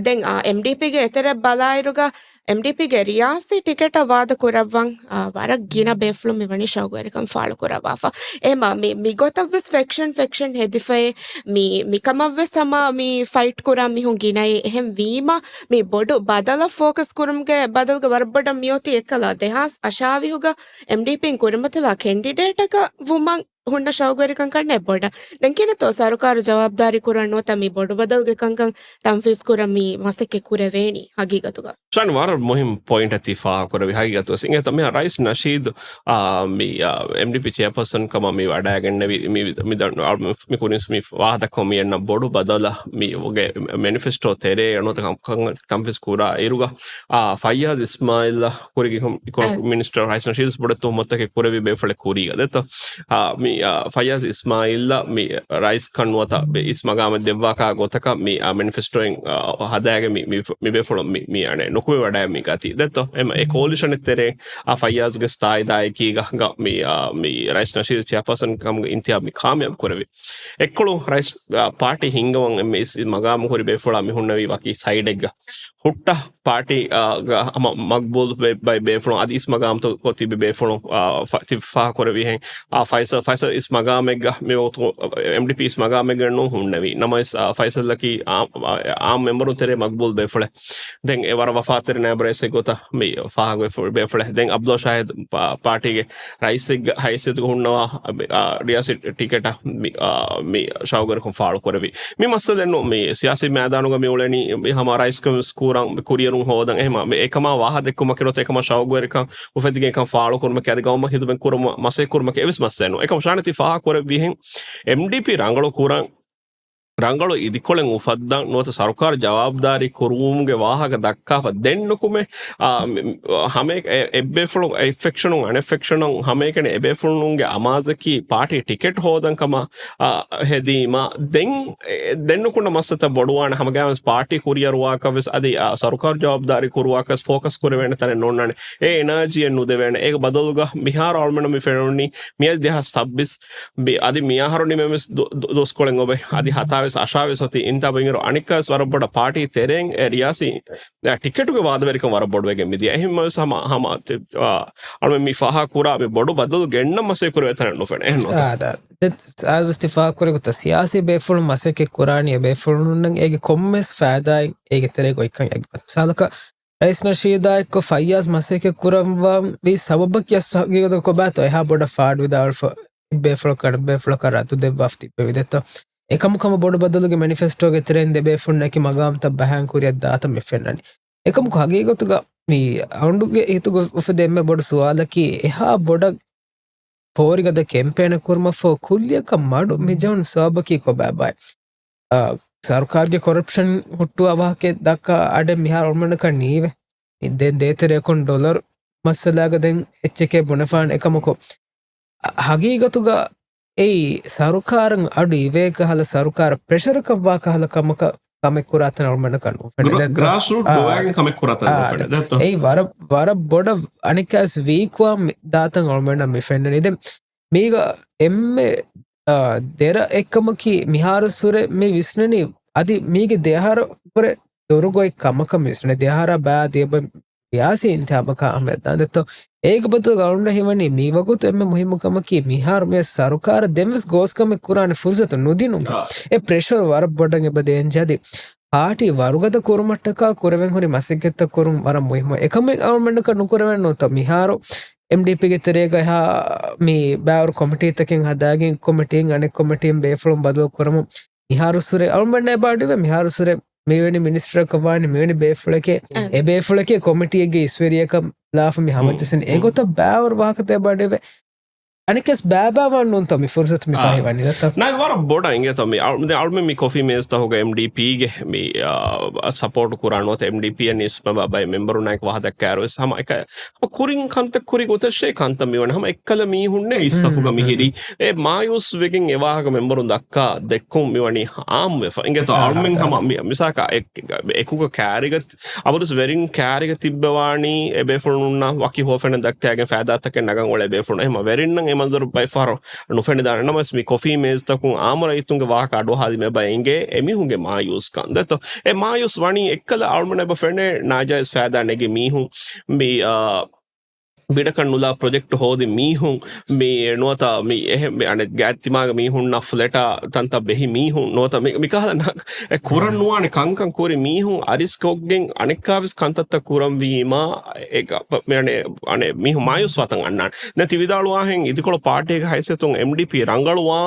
ދެން، އާ، އެމްޑީޕީގެ އެތެރެއަށް ބަލާއިރުގަ، އެމްޑީޕީގެ ރިޔާސީ ޓިކެޓަށް ވާދަ ކުރައްވަން، އާ، ވަރަށް ގިނަ ބޭފުޅުން މި ވަނީ ޝައުގުވެރިކަން ފާޅު ކުރައްވާފަ. އެހެމަ މި، މި ގޮތަށް ވެސް ފެކްޝަން، ފެކްޝަން ހެދިފައި މި، މިކަމަށް ވެސް ހަމަ މި ފައިޓް ކުރާ މީހުން ގިނައީ. އެހެން ވީމަ، މި ބޮޑު ބަދަލަށް ފޯކަސް ކުރުމުގެ ބަދަލުގަ ވަރަށް ބޮޑަށް މިއޮތީ އެއްކަލަ ދެހާސް އަށާވިހުގަ އެމްޑީޕީން ކުރިމަތިލާ ކެންޑިޑޭޓަކަށް ވުމަށް ހުންނަ ޝައުގުވެރިކަން ކަންނޭ ބޮޑަށް. ދެން ކިހިނެއްތޯ ސަރުކާރު ޖަވާބުދާރީ ކުރަން ނުވަތަ މި ބޮޑު ބަދަލުގެ ކަންކަން ތަންފީޒް ކުރަން މި މަސައްކަތް ކުރެވޭނީ ހަގީގަތުގަ؟ ޝާން ވަރަށް މުހިންމު ޕޮއިންޓެއް ތި ފާހަގަކުރެއްވި ހަގީގަތުގަ. އިނގޭތަ މިހާ ރައީސް ނަޝީދު، އާ، މި، އާ، އެމްޑީޕީ ޗެއާޕާސަން ކަމަށް މި ވަޑައިގެންނެވި، މި، މި، މި ކުރިން މި ވާހަކަ މި އަންނަ ބޮޑު ބަދަލަށް މި އޮގެ މެނިފެސްޓޯ ތެރޭ ނުވަތަ ކަން، ކަން، ކަންފީޒް ކުރާ އިރުގަ، އާ، ފައްޔާޒް އިސްމާއިލް ކުރީގެ އިކޮނޮމިކް އަ. މިނިސްޓަރ ރައީސް ނަޝީދު ވެސް ބޮޑެތި ތުހުމަތުތަކެއް ކުރެއްވި ބޭފުޅެއް ކުރީގަ ދެއްތޯ. އާ، މި، އާ، ފައްޔާޒް އިސްމާއިލްއަށް މި ރައީސް ކަން ނުވަތަ އިސް މަގާމެއް ދެއްވާކާ ގޮތަކަށް މި، އާ، މެނިފެސްޓޯއިން، އާ، ހަދާގެން މި، މި، މި ބޭފުޅުން މި، މި އަނެއް ނުކުމެ ވަޑައި މި ގަތީ ދެއްތޯ. އެމަ އެ ކޯލިޝަނެއް ތެރޭ، އާ، ފައްޔާޒްގެ ސްތާއިދާއެކީގަ، ގަ، މި، އާ، މި ރައީސް ނަޝީދު ޗެއާޕާސަން ކަމުގެ އިންތިހާބް މި ކާމިޔާބު ކުރެވި. އެއްކޮޅު ރައީސް، އާ، ޕާޓީ ހިންގަވަން އެންމެ އިސް މަގާމު ހުރި ބޭފުޅާ މި ހުންނެވީ ވަކި ސައިޑެއްގަ. ހުއްޓަ ޕާޓީ، އާ، ގަ ހަމަ މަގްބޫލް ބޭ-، ބައި ބޭފުޅުން އަދި އިސް މަގާމްތައް ކޮށް ތިބި ބޭފުޅުން، އާ، ފަ-، ތި ފާހަގަކުރެއްވިހެން، އާ، ފައިސަލް، ފައިސަލް އިސް މަގާމެއްގަ މި ވަގުތު އެމްޑީޕީ އިސް މަގާމެއްގަ ނޫން ހުންނެވީ. ނަމަވެސް، އާ، ފައިސަލްއަކީ އާ، އާ، އާ، އާ މެމްބަރުން ތެރޭ މަގްބޫލް ބޭފުޅެއް. ދެން އެ ވަރަށް ވަފާތެރި ނާއިބު ރައީސެއް ގޮތަށް މި ފާހަގަ ބޭފުޅެއް. ދެން އަބްދުﷲ ޝާހިދު ޕާ-، ޕާޓީގެ ރައީސެއްގެ ހައިސިއްޔަތުގަ ހުންނަވާ، އާ، ރިޔާސީ ޓިކެޓަށް މި، އާ، މި ޝައުގުވެރިކަން ފާޅު ކުރެވި. މި މައްސަލައެއް ނޫން މި ސިޔާސީ މައިދާނުގަ މި އުޅެނީ މި ހަމަ ރައީސްކަން ވެސް ކުރަން މި ކުރިއެރުން ހޯދަން. އެހެމަ މި އެކަމާ ވާހަ ދެއްކުމަކީ ނުވަތަ އެކަމާ ޝައުގުވެރިކަން އުފެދިގެން އެކަން ފާޅު ކުރުމަކީ އަދި ގައުމަށް ހިދުމަތް ކުރުމަށް މަސައްކަތް ކުރުމަކީ އެއްވެސް މައްސަލައެއް ނޫން. އެކަމަ ޝާނި ތި ފާހަގަ ކުރެއްވިހެން އެމްޑީޕީ ރަނގަޅު ކުރަން، ރަނގަޅު އިދިކޮޅެއް އުފައްދަން ނުވަތަ ސަރުކާރު ޖަވާބުދާރީ ކުރުވުމުގެ ވާހަކަ ދައްކާފަ ދެން ނުކުމެ، އާ، މި، ހަމައެ-، އެ-، އެއްބޭފުޅުން، އެއް ފެކްޝަނުން އަނެއް ފެކްޝަނުން ހަމައެކަނި އެބޭފުޅުންގެ އަމާޒަކީ ޕާޓީ ޓިކެޓް ހޯދަން ކަމަށް، އާ، ހެދީމަ ދެން، އެ، ދެން ނުކުންނަ މައްސަލަތައް ބޮޑުވާނެ. ހަމަގައިމުވެސް ޕާޓީ ކުރިއަރުވާކަށް ވެސް އަދި، އާ، ސަރުކާރު ޖަވާބުދާރީ ކުރުވާކަށް ފޯކަސް ކުރެވޭނެ ތަނެއް ނޯންނާނެ. އެ އެނާޖީއެއް ނުދެވޭނެ. އޭގެ ބަދަލުގަ މިހާރު އަޅުމެންނަށް މި ފެނުނީ މިއަދި ދެހާސް ސައްބީސް މި އަދި މިއަހަރު ނިމެންވެސް ދު-، ދު-، ދުވަސްކޮޅެއް އޮވެ. އަދި ހަތާވީސް އަށާވީސް އޮތީ އިންތިހާބު އިންއިރު އަނެއްކާވެސް ވަރަށް ބޮޑަށް ޕާޓީ ތެރެއިން އެ ރިޔާސީ، އެ، ޓިކެޓުގެ ވާދަވެރިކަން ވަރަށް ބޮޑުވެގެން މިދިޔަ. އެހެންމަވެސް ހަމަ، ހަމަ ތި-، އާ، އަޅުމެން މި ފާހަގަ ކުރާ މި ބޮޑު ބަދަލު ގެންނަ މަސައްކަތް ކުރެވޭ ތަނެއް ނުފެނޭ. އެހެން ނޫންތަ؟ އާ، ދާ. ދެ-، އާދަސް ތި ފާހަގަ ކުރެ ގޮތަށް ސިޔާސީ ބޭފުޅުން މަސައްކަތް ކުރާނީ އެ ބޭފުޅުންނަށް އޭގެ ކޮންމެސް ފައިދާއެއް އޭގެ ތެރޭގަ އޮތްކަން އެއް މިސާލަކަށް ރައީސް ނަޝީދާ އެއްކޮށް ފައްޔާޒް މަސައްކަތް ކުރައްވަން ވީ ސަބަބަކީ އަސް ހަގީގަތަށް ކޮބާތޯ އެހާ ބޮޑަށް ފާޑު ވިދާޅުފަ ބޭފުޅަކަށް، ބޭފުޅަކަށް ރައްދު ދެއްވާފަ ތިއްބެވި ދެއްތޯ. އެކަމަކު ހަމަ ބޮޑު ބަދަލުގެ މެނިފެސްޓޯގެ ތެރެއިން ދެބޭފުޅުންނަކީ މަގާމްތައް ބަހާން ކުރިއަށް ދާތަން މި ފެންނަނީ. އެކަމަކު ހަގީގަތުގަ މި އަޅުގަނޑުގެ ހިތުގަ އުފެދޭ އެންމެ ބޮޑު ސުވާލަކީ، އެހާ ބޮޑަށް ފޯރިގަދަ ކެމްޕޭނެއް ކުރުމަށްފަހު ކުއްލިއަކަށް މަޑު މި ޖެހުނު ސަބަބަކީ ކޮބާބާއޭ؟ އާ، ސަރުކާރުގެ ކޮރަޕްޝަން ހުއްޓުވާ ވާހަކައެއް ދައްކާ އަޑެއް މިހާރު އަޅުގަނޑަކަށް ނީވޭ. ދެން ދޭތެރެއަކުން ޑޮލަރު މައްސަލާގަ ދެން އެއްޗެކޭ ބުނެފާނެ. އެކަމަކު، އަ، ހަގީގަތުގަ އެއީ ސަރުކާރަށް އަޑު އިވޭ ކަހަލަ، ސަރުކާރަށް ޕްރެޝަރަކަށް ވާ ކަހަލަ ކަމަކަށް ކަމެއް ކުރާތަން އަޅުގަނޑަކަށް ނުފެނެ. ގްރާ-، ދެއްތޯ؟ ގްރާސް ރޫޓް އާ، ގޮވާގެން ކަމެއް ކުރާތަން އާ، ނުފެނެ. ދެއްތޯ؟ އެއީ ވަރަށް، ވަރަށް ބޮޑަށް އަނެއްކާވެސް ވީކްވާ މި-، ދާތަން އަޅުގަނޑަށް މި ފެންނަނީ. ދެން މީގަ އެންމެ، އާ، ދެރަ އެއްކަމަކީ މިހާރު ސުރެ މި ވިސްނަނީ އަދި މީގެ ދެއަހަރު ކުރެ ދޮރުގޮތް ކަމަކަށް މި ވިސްނަނީ. ދެއަހަރާ ބާ ދިޔަބަ ރިޔާސީ އިންތިހާބަކާ އަހަމިއްޔަތު ދާން. ދެއްތޯ؟ އޭގެ ބަދަލުގަ އަޅުގަނޑަށް ހީވަނީ މި ވަގުތު އެންމެ މުހިއްމު ކަމަކީ މިހާރު މި ސަރުކާރަށް ދެންވެސް ގޯސް ކަމެއް ކުރާނެ ފުރުސަތު ނުދިނުމަށް. އާ. އެ ޕްރެޝަރު ވަރަށް ބޮޑަށް އެބަ ދޭންޖެހޭ. އަދި ޕާޓީ ވަރުގަދަ ކުރުމަށްޓަކާ ކުރެވެން ހުރި މަސައްކަތްތައް ކުރުން ވަރަށް މުހިއްމު. އެކަމެއް އަޅުގަނޑަކަށް ނުކުރެވެން ނުވަތަ މިހާރު އެމްޑީޕީގެ ތެރޭގަ އެހާ މި ބާރު ކޮމިޓީތަކެއް ހަދާގެން ކޮމިޓީން އަނެއް ކޮމިޓީން ބޭފުޅުން ބަދަލު ކުރަމުން މިހާރު ސުރެ އަޅުގަނޑު އެބަ އަޑުއިވޭ. މިހާރު ސުރެ މިވެނި މިނިސްޓަރަކަށް ވާނީ، މިވެނި ބޭފުޅެކޭ، އެ ބޭފުޅެކޭ ކޮމިޓީއެއްގެ އިސްވެރިޔަކަށް ލާފަ މި ހަމަޖެއްސެން. އެގޮތަށް ބާވަރު ވާހަކަތައް އެބަ އަޑުއިވޭ. އަނެއްކަސް ބާބާވާން ނޫންތޯ މި ފުރުސަތު މި ފަހިވަނީ ދަތަ؟ ނާ، ވަރަށް ބޮޑަށް އިނގޭތޯ މި އަޅު-، ދެ އަޅުމެން މި ކޮފީ މޭޒްތަކުގަ އެމްޑީޕީގެ މި، އާ، ސަޕޯޓު ކުރާ ނުވަތަ އެމްޑީޕީއަށް ނިސްބަތް ބައި މެމްބަރުންނާއެކު ވާހަކަ ދައްކާއިރު ވެސް ހަމަ އެކަ ކުރިން ކަންތައް ކުރި ގޮތަށޭ ކަންތައް މިވަނީ. ހަމަ އެއްކަލަ މީހުންނޭ އިސްތަފުގަ މިހިރީ. އެ މާޔޫސް ވެގެން އެ ވާހަކަ މެމްބަރުން ދައްކާ ދެއްކުން މިވަނީ އާއްމުވެފަ. އިނގޭތޯ؟ އަޅުމެން ހަމަ މި-، މިސާކަށް އެ-، އެކުގަ ކާރިގަ-، އަބަދުސް ވެރިން ކާރިގަ ތިއްބެވާނީ އެ ބޭފުޅުންނަށް ވަކި ހުވަފެނެއް ދައްކައިގެން ފައިދާތަކެއް ނަގަން އުޅޭ ބޭފުޅުން. އެހެމަ ވެރިންނަށް އެ މަންޒަރު ބައެއް ފަހަރު ނުފެނިދާނެ. ނަމަވެސް މި ކޮފީ މޭޒްތަކުން އާއްމު ރައްޔިތުންގެ ވާހަކަ އަޑުއަހާލީމަ އެބަ އެނގޭ އެމީހުންގެ މާޔޫސްކަން. ދެއްތޯ؟ އެ މާޔޫސް ވަނީ އެއްކަލަ އަޅުމެން އެބަ ފެނޭ ނާޖާއިޒް ފައިދާ ނެގި މީހުން މި، އާ، ބިޑަކަށް ނުލާ ޕްރޮޖެކްޓް ހޯދި މީހުން މި ނުވަތަ މި އެހެ-، މި އަނެއް ގާތްތިމާގެ މީހުންނަށް ފްލެޓާ ތަންތަން ބެހި މީހުން ނުވަތަ މި، މިކަހަލަ ނަ-، އެ ކުރަން ނުވާނެ ކަންކަން ކުރި މީހުން އަރިސްކޮށްގެން އަނެއްކާވެސް ކަންތައްތައް ކުރަންވީމާ، އެ ގ-، މި އަނެ-، އަނެ މީހުން މާޔޫސް ވާތަން އަންނާނެ. ދެން ތި ވިދާޅުވާހެން އިދިކޮޅު ޕާޓީގެ ހައިސިއްޔަތުން އެމްޑީޕީ ރަނގަޅުވާ،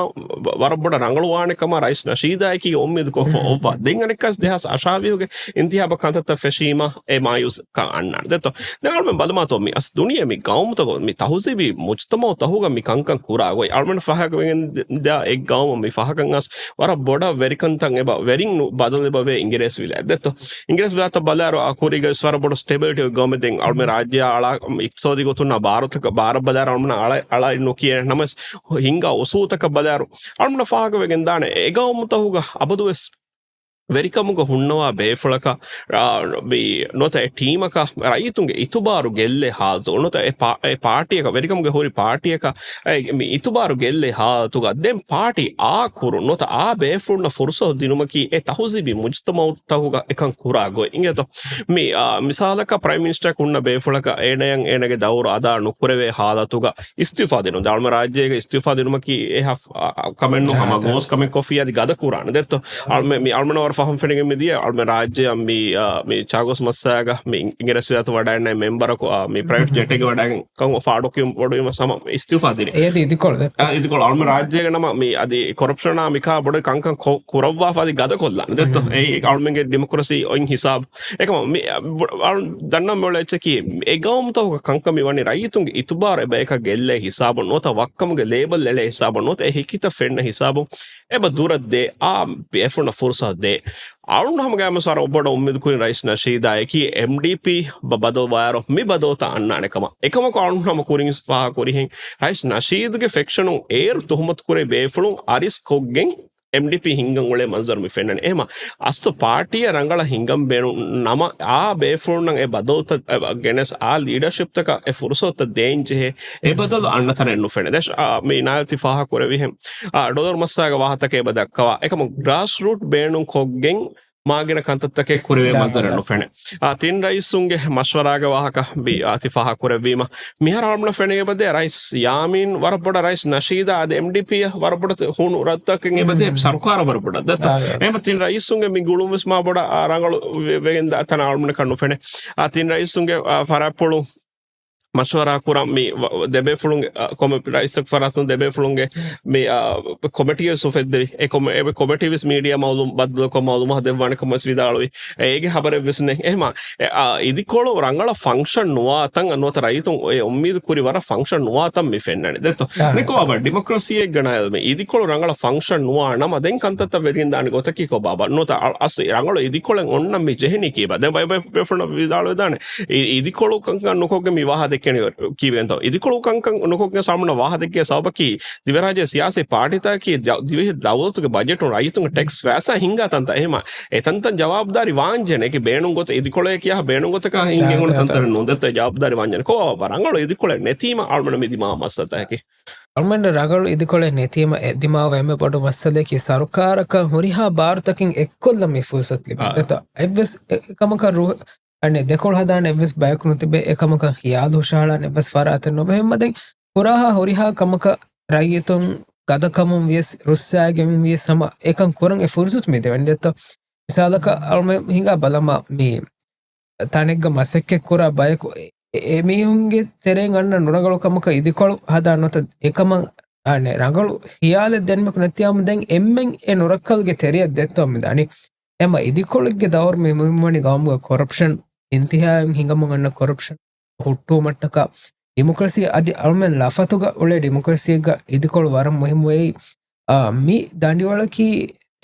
ވަ-، ވަރަށް ބޮޑަށް ރަނގަޅުވާނެ ކަމަށް ރައީސް ނަޝީދާއެކީ އުއްމީދު ކޮށްފަ އޮއްވާ. ދެން އަނެއްކާސް ދެހާސް އަށާވީހުގެ އިންތިހާބަށް ކަންތައްތައް ފެށީމަ އެ މާޔޫސް ކަން އަންނާނެ. ދެއްތޯ؟ ދެން އަޅުމެން ބަލަމާތޯ މި އަސް ދުނިޔެ މި ގައުމުތަކު މި ތަހުޒީބީ މުޖްތަމައުތަކުގަ މި ކަންކަން ކުރާ ގޮތް. އަޅުމެން ފަހަގަވެގެން ދާ އެއް ގައުމަށް މި ފަހަކަން އަސް ވަރަށް ބޮޑަށް ވެރިކަންތައް އެބަ ވެރިން ނު-، ބަދަލު އެބަވޭ އިނގިރޭސި ވިލާތް. ދެއްތޯ؟ އިނގިރޭސި ވިލާތަށް ބަލާއިރު އާ ކުރީގަ ވެސް ވަރަށް ބޮޑު ސްޓެބިލިޓީ ގައުމެއް. ދެން އަޅުމެން ރާއްޖެއާ އަޅާ އިޤްތިޞާދީ ގޮތުންނާ ބާރުތަކަށް ބާރަށް ބަލާއިރު އަޅުމެން އަޅަ-، އަޅައި ނުކިޔޭ. ނަމަވެސް ހިންގާ އުސޫލުތަކަށް ބަލާއިރު އަޅުމެން ފާހަގަވެގެން ދާނެ އެ ގައުމުތަކުގަ އަބަދުވެސް ވެރިކަމުގަ ހުންނަވާ ބޭފުޅަކަށް، އާ، މި ނުވަތަ އެ ޓީމަކަށް ރައްޔިތުންގެ އިތުބާރު ގެއްލޭ ހާލަތު، ނުވަތަ އެ ޕާ-، އެ ޕާޓީއަކަށް ވެރިކަމުގެ ހުރި ޕާޓީއަކަށް، އެ، މި އިތުބާރު ގެއްލޭ ހާލަތުގަ ދެން ޕާޓީ އާ ކުރުން ނުވަތަ އާ ބޭފުޅުންނަށް ފުރުސަތު ދިނުމަކީ އެ ތަހުޒީބީ މުޖްތަމައުތަކުގަ އެކަން ކުރާ ގޮތް. އިނގޭތޯ؟ މި، އާ، މިސާލަކަށް ޕްރައިމް މިނިސްޓަރަކަށް ހުންނަ ބޭފުޅަކަށް އޭނަޔަށް އޭނަގެ ދައުރު އަދާ ނުކުރެވޭ ހާލަތުގަ އިސްތިއުފާ ދިނުން. އަޅުމެން ރާއްޖޭގެ އިސްތިއުފާ ދިނުމަކީ އެ ހަ-، އަ، އަ، ކަމެއް ނޫން. ހަމަ ގޯސް ކަމެއް ކޮށްފި އަދި ގަދަ ކުރާނެ. ދެއްތޯ؟ އަޅުމެ-، މި އަޅުމެން ވަރަށް ފަހުން ފެނިގެން މިދިޔަ އަޅުމެން ރާއްޖެއަށް މި، އަ، މި ޗާގޯސް މައްސާގަ މި އިނގިރޭސި ވިލާތު ވަޑައިގެންނެވި މެމްބަރަކު، އަ، މި ޕްރައިވެޓް ޖެޓެއްގެ ވަޑައިގެން ކަމަށް ފާޑުކިޔުން ބޮޑުވީމަ ހަމަ އިސްތިއުފާ ދިނީ. އޭ އަދި އިދިކޮޅު ދެއްތޯ؟ އަ، އިދިކޮޅު އަޅުމެން ރާއްޖޭގެ ނަމަ މި އަދި ކޮރަޕްޝަނާ މިކާ ބޮޑު ކަންކަން ކޮ-، ކުރައްވާފަ އަދި ގަދަ ކޮށްލާނެ. ދެއްތޯ؟ އެއީ އަޅުމެންގެ ޑިމޮކްރަސީ އޮތް ހިސާބު. އެކަމަ މި، އަ، ބު-، އަޅު ދަންނަ މިއުޅޭ އެއްޗަކީ، އެ ގައުމުތަކުގަ ކަންކަން މިވަނީ ރައްޔިތުންގެ އިތުބާރު އެބަޔަކަށް ގެއްލޭ ހިސާބުން ނުވަތަ ވައްކަމުގެ ލޭބަލް އެޅޭ ހިސާބުން ނުވަތަ އެ ހިކިތައް ފެންނަ ހިސާބުން އެބަ ދުރަށް ދޭ، އާ ބޭފުޅުންނަށް ފުރުސަތު ދޭ. އަޅުން ހަމަ ގައިމު ސާރ ބޮޑަށް އުއްމީދު ކުރިން ރައީސް ނަޝީދާއެކީ އެމްޑީޕީ ބަ-، ބަދަލުވާއިރު މި ބަދަލުތައް އަންނާނެ ކަމަށް. އެކަމަކު އަޅުން ހަމަ ކުރިން ފާހަގަކުރިހެން ރައީސް ނަޝީދުގެ ފެކްޝަނުން އޭރު ތުހުމަތު ކުރެވި ބޭފުޅުން އަރިސް ކޮށްގެން އެމްޑީޕީ ހިންގަން އުޅޭ މަންޒަރު މި ފެންނަނީ. އެހެމަ އަސްލު ޕާޓީއަށް ރަނގަޅަށް ހިންގަން ބޭނުން ނަމަ، އާ ބޭފުޅުންނަށް އެ ބަދަލުތައް، އެ، ގެނެސް އާ ލީޑަޝިޕްތަކަށް އެ ފުރުސަތުތައް ދޭން ޖެހޭ. އެ ބަދަލު އަންނަ ތަނެއް ނުފެނެ. ދެން، އާ، މި ނާލް ތި ފާހަގަ ކުރެވިހެން، އާ، ޑޮލަރު މައްސާގެ ވާހަތަކެއް އެބަ ދައްކަވާ. އެކަމަ ގްރާސް ރޫޓް ބޭނުން ކޮށްގެން މާގިނަ ކަންތައްތަކެއް ކުރެވޭ މަންޒަރެއް ނުފެނެ. އާ، ތިން ރައީސުންގެ މަޝްވަރާގެ ވާހަކަ ބި-، އާ، ތި ފާހަގަ ކުރެއްވީމަ، މިހާރު އަޅުމެންނަށް ފެނޭ އެބަދޭ ރައީސް ޔާމީން ވަރަށް ބޮޑަށް ރައީސް ނަޝީދާ އަދި އެމްޑީޕީއަށް ވަރަށް ބޮޑަށް ހޫނު ރައްދުތަކެއް އެބަދޭ ސަރުކާރަށް ވަރަށް ބޮޑަށް ދަތަ. އެހެމަ ތިން ރައީސުންގެ މި ގުޅުން ވެސް މާ ބޮޑަށް، އާ، ރަނގަޅު ވެ-، ވެގެން ދާ ތަނަށް އަޅުމެންނަކަށް ނުފެނޭ. އާ، ތިން ރައީސުންގެ، އާ، ފަރާތްޕުޅު މަޝްވަރާ ކުރަން މި ވ-، ދެބޭފުޅުން، އަ، ކޮމެ-، ރައީސް ފަރާތުން ދެބޭފުޅުންގެ މި، އަ، ކޮމިޓީ ވެސް އުފެއްދެވި. އެ ކޮމެ-، އެ ކޮމިޓީ ވެސް މީޑިއާ މައުލޫމް ބައްދަލުކޮށް މައުލޫމާ ދެއްވާނެ ކަމަސް ވިދާޅުވި. އޭގެ ހަބަރެއް ވެސް ނެތް. އެހެމާ، އެ، އާ، އިދިކޮޅު ރަނގަޅަށް ފަންކްޝަން ނުވާތަން ނުވަތަ ރައްޔިތުން އެ އުއްމީދު ކުރި ވަރަށް ފަންކްޝަން ނުވާތަން މި ފެންނަނީ. ދެއްތޯ؟ އާ. ދެކޮ އަބަ ޑިމޮކްރަސީއެއްގަ ނާއިލް މި އިދިކޮޅު ރަނގަޅަށް ފަންކްޝަން ނުވާ ނަމަ ދެން ކަންތައްތައް ވެރިން ދާނެ ގޮތަކީ ކޮބާބަ؟ ނުވަތަ އަ-، އަސް ރަނގަޅު އިދިކޮޅެއް އޮންނަ މި ޖެހެނީ ކީބަ؟ ދެން ބައި ބައި ބޭފުޅުން ވިދާޅުވެދާނެ. އި-، އިދިކޮޅު ކަންކަން ނުކޮށްގެން މި ވާހަ ދެއްކެނީ ކީބެންތޯ؟ އިދިކޮޅު ކަންކަން ނުކޮށްގެން ސާމުން ވާހަ ދެއްކޭ ސަބަބަކީ ދިވެރާޖޭ ސިޔާސީ ޕާޓީތަކަކީ ދަ-، ދިވެހި ދައުލަތުގެ ބަޖެޓުން ރައްޔިތުންގެ ޓެކްސް ފައިސާ ހިންގާ ތަންތަން. އެހެމާ އެތަންތަން ޖަވާބުދާރީ ވާންޖެހޭނެ. އެކި ބޭނުން ގޮތަށް އިދިކޮޅޭ ކިޔާ ބޭނުން ގޮތަކަށް ހިންގެން އުޅުނު ތަންތަން ނޫން. ދެއްތޯ ޖަވާބުދާރީ ވާންޖެހޭނެ. ކޮބާ ރަނގަޅު އިދިކޮޅެއް ނެތީމަ އަޅުމެން މި ދިމާ މައްސަލަތަކަކީ. އަޅުމެން ރަނގަޅު އިދިކޮޅެއް ނެތީމަ އެ ދިމާވާ އެންމެ ބޮޑު މައްސަލައަކީ ސަރުކާރަކަށް ހުރިހާ ބާރުތަކެއް އެއްކޮށްލަން މި ފުރުސަތު ލިބެން. އާ. ދެއްތޯ އެއްވެސް އެ-، އެކަމަކަށް ރުހ-، އަނެއް ދެކޮޅު ހަދާނެ އެއްވެސް ބަޔަކު ނުތިބޭ. އެކަމަކަށް ޚިޔާލު ހުށަހަޅާނެ އެއްވެސް ފަރާތެއް ނުބެހެއްމަ ދެން ހުރާހާ ހުރިހާ ކަމަކަށް ރައްޔިތުން ގަދަކަމުން ވިޔަސް ރުއްސާގެން ވިޔަސް ހަމަ އެކަން ކުރަން އެ ފުރުސަތު މި ދެވެނީ. ދެއްތޯ މިސާލަކަށް އަޅުމެން ހިނގާ ބަލަމާ މި ތަނެއްގަ މަސައްކަތް ކުރާ ބަޔަކު އެ-، އެ-، އެމީހުންގެ ތެރެއިން އަންނަ ނުރަނގަޅު ކަމަކަށް އިދިކޮޅު ހަދާ ނުވަތަ އެކަމަށް އަނެއް ރަނގަޅު ޚިޔާލެއް ދެންމެކު ނެތިޔާމު ދެން އެންމެން އެ ނުރައްކަލުގެ ތެރެއަށް ދެއްތޯ މި ދާނީ. އެމަ އިދިކޮޅެއްގެ ދައުރު މި މުހިންމުވަނީ ގައުމުގަ ކޮރަޕްޝަން އިންތިހާއިން ހިނގަމުން އަންނަ ކޮރަޕްޝަން ހުއްޓުވުމަށްޓަކާ ޑިމޮކްރަސީ އަދި އަޅުމެން ލަފަތުގަ އުޅޭ ޑިމޮކްރަސީއެއްގަ އިދިކޮޅު ވަރަށް މުހިންމުވެއީ. އާ، މި ދަނޑިވަޅަކީ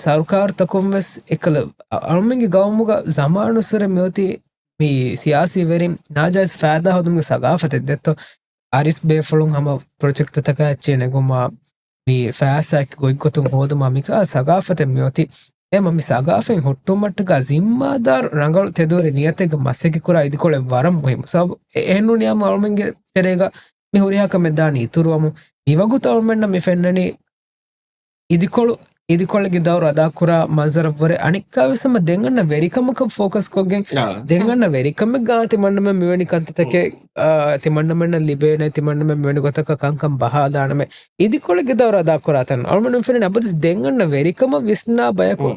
ސަރުކާރުތަކުން ވެސް އެކަލަ، އަ-، އަޅުމެންގެ ގައުމުގަ ޒަމާނުއްސުރެ މިއޮތީ މި ސިޔާސީ ވެރިން ނާޖާއިޒް ފައިދާ ހޯދުމުގެ ސަގާފަތެއް ދެއްތޯ؟ އަރިސް ބޭފުޅުން ހަމަ ޕްރޮޖެކްޓުތަކާ އެއްޗެއް ނެގުމާ، މި ފައިސާއެއް ގޮތްގޮތުން ހޯދުމާ މިކާ ސަގާފަތެއް މިއޮތީ. އެމަ މި ސަގާފަތް ހުއްޓުމަށްޓަކާ ޒިންމާދާރު ރަނގަޅު ތެދުވެރި ނިޔަތެއްގެ މަސައްކަތް ކުރާ އިދިކޮޅެއް ވަރަށް މުހިއްމު. ސަބަބު އެ-، އެހެންނޫނިއްޔާ އަޅުމެންގެ ތެރޭގަ މި ހުރިހާ ކަމެއް ދާނީ އިތުރުވަމުން. މިވަގުތު އަޅުމެންނަށް މި ފެންނަނީ އިދިކޮޅު، އިދިކޮޅެއްގެ ދައުރު އަދާކުރާ މަންޒަރަށްވުރެ އަނެއްކާވެސް ހަމަ ދެން އަންނަ ވެރިކަމަކަށް ފޯކަސް ކޮށްގެން، އާ. ދެން އަންނަ ވެރިކަމެއްގާ ތިމަންނަމެން މިވެނި ކަންތައްތަކެއް، އާ، ތިމަންނަމެންނަށް ލިބޭނެ، ތިމަންނަމެން މިވެނި ގޮތަކަށް ކަންކަން ބަހާލާނަމޭ. އިދިކޮޅެއްގެ ދައުރު އަދާކުރާތަން އަޅުމެން ފެންނަނީ އަބަދުވެސް ދެން އަންނަ ވެރިކަމަށް ވިސްނާ ބަޔަކު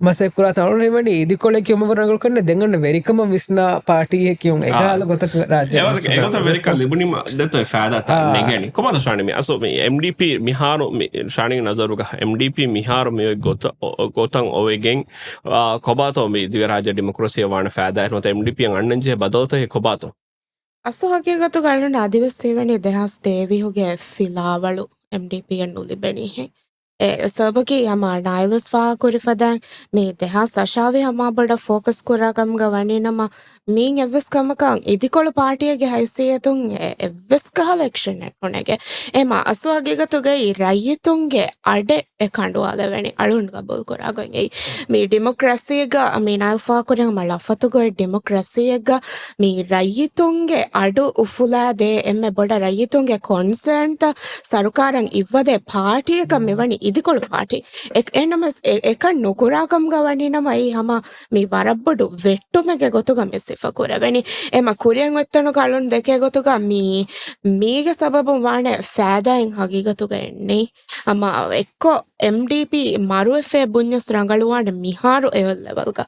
މަސައްކަތް ކުރާތަން. އަޅުގަނޑު ހީވަނީ އިދިކޮޅެއް ކިޔުމަށް ވަރަށް ރަނގަޅު ކަންނޭ ދެން އަންނަ ވެރިކަމަށް ވިސްނާ ޕާޓީއެއް ކިޔުން އެކަހަލަ ގޮތަކަށް ރާއްޖެ އެގޮތަށް ވެރިކަން ލިބުނީމަ ދެތޯ ފައިދާތައް ނެގެނީ. ކޮބާތޯ ޝާނި މި އަސް އެމްޑީޕީ މިހާރު މި ޝާނިގެ ނަޒަރުގަ އެމްޑީޕީ މިހާރު މި ގޮތަށް އޮވެގެން، އާ، ކޮބާތޯ މި ދިވެ ރާއްޖެ ޑިމޮކްރަސީއަށް ވާނެ ފައިދާއެއް ނުވަތަ އެމްޑީޕީއަށް އަންނަން ޖެހޭ ބަދަލުތަކެއް ކޮބާތޯ؟ އަސްލު ހަގީގަތުގަ އަޅުގަނޑަށް އަދިވެސް ހީވަނީ ދެހާސް ތޭވީހުގެ ފިލާވަޅު އެމްޑީޕީއަށް ނުލިބެނީ ހެން. އެ ސަބަބަކީ ހަމަ ނާއިލްސް ފާހަގަކުރި ފަދައިން މި ދެހާސް އަށާވީ ހަމަ ބޮޑަށް ފޯކަސް ކުރާ ކަމުގަ ވަނީ ނަމަ، މީން އެއްވެސް ކަމަކަށް އިދިކޮޅު ޕާޓީއެއްގެ ހައިސިއްޔަތުން އެ-، އެއްވެސް ކަހަލަ އެކްޝަނެއް ނުނެގޭ. އެމަ އަސްލު ހަގީގަތުގައި ރައްޔިތުންގެ އަޑެއް އެ ކަނޑުވާލެވެނީ އަޅުން ގަބޫލު ކުރާ ގޮތް. އެއީ މި ޑިމޮކްރަސީގަ މި ނާއިލް ފާހަގަކުރި ހަމަ ލަފަތުގައި ޑިމޮކްރަސީއެއްގަ މި ރައްޔިތުންގެ އަޑު އުފުލާދޭ އެންމެ ބޮޑަށް ރައްޔިތުންގެ ކޮންސާންތައް ސަރުކާރަށް އިއްވަދޭ ޕާޓީއަކަށް މިވަނީ އިދިކޮޅު ޕާޓީ. އެ-، އެހެންނަމަވެސް އެ-، އެކަން ނުކުރާ ކަމުގަ ވަނީ ނަމަ އެއީ ހަމަ މި ވަރަށް ބޮޑު ވެއްޓުމެއްގެ ގޮތުގަ މި ސިފަ ކުރެވެނީ. އެމަ ކުރިއަށް އޮތްތަނުގަ އަޅުން ދެކޭ ގޮތުގަ މީ، މީގެ ސަބަބުން ވާނެ ފައިދާއެއް ހަގީގަތުގައި ނެތް. ހަމަ އެއްކޮށް އެމްޑީޕީ މަރުވެފޭ ބުންޏަސް ރަނގަޅުވާނެ މިހާރު އެ ލެވަލްގަ.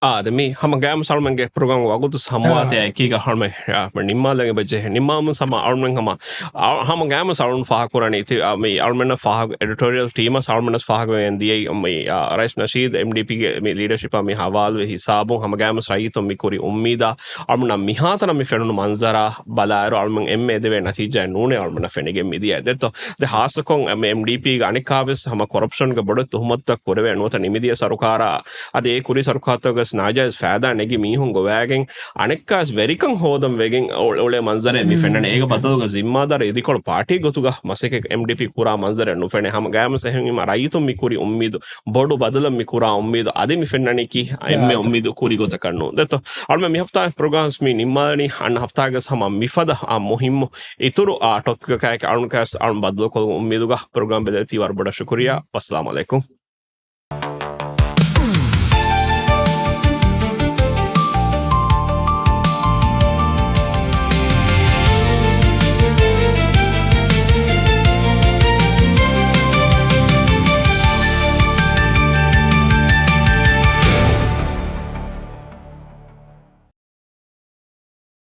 އާދެ، މި ހަމަ ގައިމު ސަޅުމެންގެ ޕްރޮގްރާމް ވަގުތު ހަމުވާތީ އާ. އެކީގަ ހަޅުމެ، އާ، ނިންމާލަން އެބަޖެހޭ. ނިންމާލުމުން ހަމަ އަޅުމެން ހަމަ، އާ، ހަމަ ގައިމު ސަޅުން ފާހަގަކުރަނީ ތި، އާ، މި އަޅުމެންނަށް ފާހަގަ އެޑިޓޯރިއަލް ޓީމަށް އަޅުމެންނަށް ފާހަގަވެގެން ދިޔައީ، މި، އާ، ރައީސް ނަޝީދު އެމްޑީޕީގެ މި ލީޑަޝިޕާ މި ހަވާލުވި ހިސާބުން ހަމަ ގައިމު ރައްޔިތުން މި ކުރި އުއްމީދާ އަޅުމެންނަށް މިހާތަނަށް މި ފެނުނު މަންޒަރާ ބަލާއިރު އަޅުމެން އެންމެ އެދެވޭ ނަތީޖާއެއް ނޫނޭ އަޅުމެންނަށް ފެނިގެން މިދިޔަ. ދެއްތޯ؟ ދެ ހާއްސަކޮށް އެމްޑީޕީގެ އަނެއްކާވެސް ހަމަ ކޮރަޕްޝަންގެ ބޮޑު ތުހުމަތުތައް ކުރެވޭ ނުވަތަ ނިމިދިޔަ ސަރުކާރާ އަދި އެ ކުރީ ސަރުކާރުތަކުގަސް ނާޖާއިޒް ފައިދާ ނެގި މީހުން ގޮވައިގެން އަނެއްކާވެސް ވެރިކަން ހޯދަން ވެގެން އުޅޭ މަންޒަރެއް މި ފެންނަނީ. އޭގެ ބަދަލުގަ ޒިންމާދާރު އިދިކޮޅު ޕާޓީ ގޮތުގަ މަސައްކަތް އެމްޑީޕީ ކުރާ މަންޒަރެއް ނުފެނޭ. ހަމަ ގައިމު ސެހެން ރައްޔިތުން މި ކުރި އުއްމީދު، ބޮޑު ބަދަލަށް މި ކުރާ އުއްމީދު އަދި މި ފެންނަނީކީ އެންމެ އުއްމީދު ކުރި ގޮތަކަށް ނޫން. ދެއްތޯ؟ އަޅުމެން މި ހަފްތާ ޕްރޮގްރާމްސް މި ނިންމާލަނީ. އަންނަ ހަފްތާގަސް ހަމަ މިފަދަ އާ މުހިއްމު އިތުރު އާ ޓޮޕިކަކާއެކީ އަޅުން ކަސް އަޅުން ބައްދަލުކޮށްލުމުގެ އުއްމީދުގަ ޕްރޮގްރާމް ބެލެވޭތީ ވަރަށް ބޮޑަށް ޝުކުރިއްޔާ. އައްސަލާމު ޢަލައިކުމް.